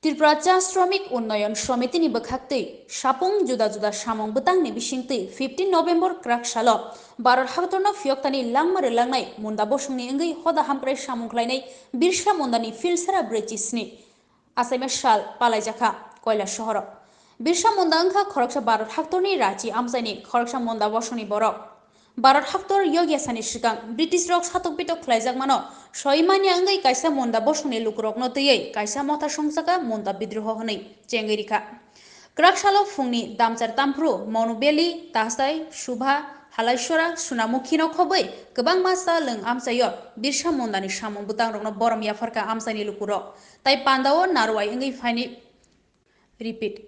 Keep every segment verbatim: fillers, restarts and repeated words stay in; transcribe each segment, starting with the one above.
Tripura Cha Shramik Unnayan Somitini bwkhaktwi sapung juda juda samung bwtangni bisingtwi fifteen November kwrak salo Bharat haktorno phiyoktani langma rwlangnai Munda bosongni wngwi hoda hamkrai samung khlainai Birsa Mundani philsara brwi chi sni achaima sal palaijakha Koilasohoro. Birsa Munda wngkha khoroksa Bharat haktorni rachi amchaini khoroksa Munda bosongni borok. Bharat haktor yokya sani swkang British rok satok pitok khlaijakmano soi manya wngwi kaisa Munda bosongni lukurokno twiwi kaisa motha songchakha Munda bidroho hwnwi chengwi rikha. Kwrak salo phungni damchar tamphru Monu Valley, Tasdai, Subha, Halaisora, Sunamukhino khobwi kwbangma cha lwng amchaio Birsa Mundani samung bwtangrokno borom yapharkha amchaini lukurok. Tai pandao narwai wngwi phaini, repeat,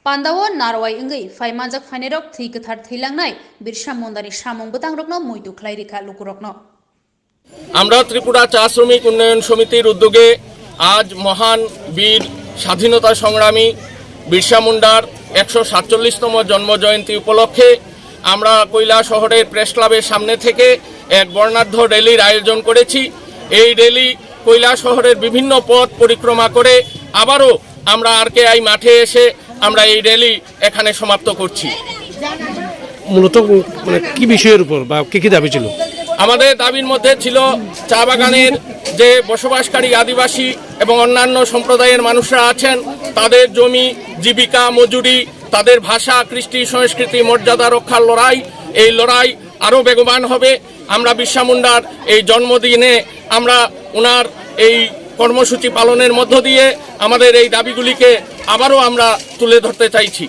pandao narwai wngwi phai manjak phainairok thwi kwthar thwilangnai Birsa Mundani samung bwtangrokno muitu khlai rikha lukurokno. আমরা ত্রিপুরা চা শ্রমিক উন্নয়ন সমিতির উদ্যোগে আজ মহান বীর স্বাধীনতা সংগ্রামী বিরসা মুন্ডার একশো সাতচল্লিশতম জন্ম জয়ন্তী উপলক্ষে আমরা কৈলাসহরের প্রেস ক্লাবের সামনে থেকে এক বর্ণাঢ্য র্যালির আয়োজন করেছি। এই র্যালি কৈলাসহরের বিভিন্ন পথ পরিক্রমা করে আবারও আমরা আরকেআই মাঠে এসে আমরা এই র্যালি এখানে সমাপ্ত করছি। মূলত মানে কি বিষয়ের উপর বা কি কি দাবি ছিল? আমাদের দাবির মধ্যে ছিল চা বাগানের যে বসবাসকারী আদিবাসী এবং অন্যান্য সম্প্রদায়ের মানুষরা আছেন, তাদের জমি, জীবিকা, মজুরি, তাদের ভাষা, কৃষ্টি, সংস্কৃতি, মর্যাদা রক্ষার লড়াই। এই লড়াই আরও বেগবান হবে। আমরা বিরসা মুন্ডার এই জন্মদিনে আমরা ওনার এই কর্মসূচি পালনের মধ্য দিয়ে আমাদের এই দাবিগুলিকে আবারও আমরা তুলে ধরতে চাইছি।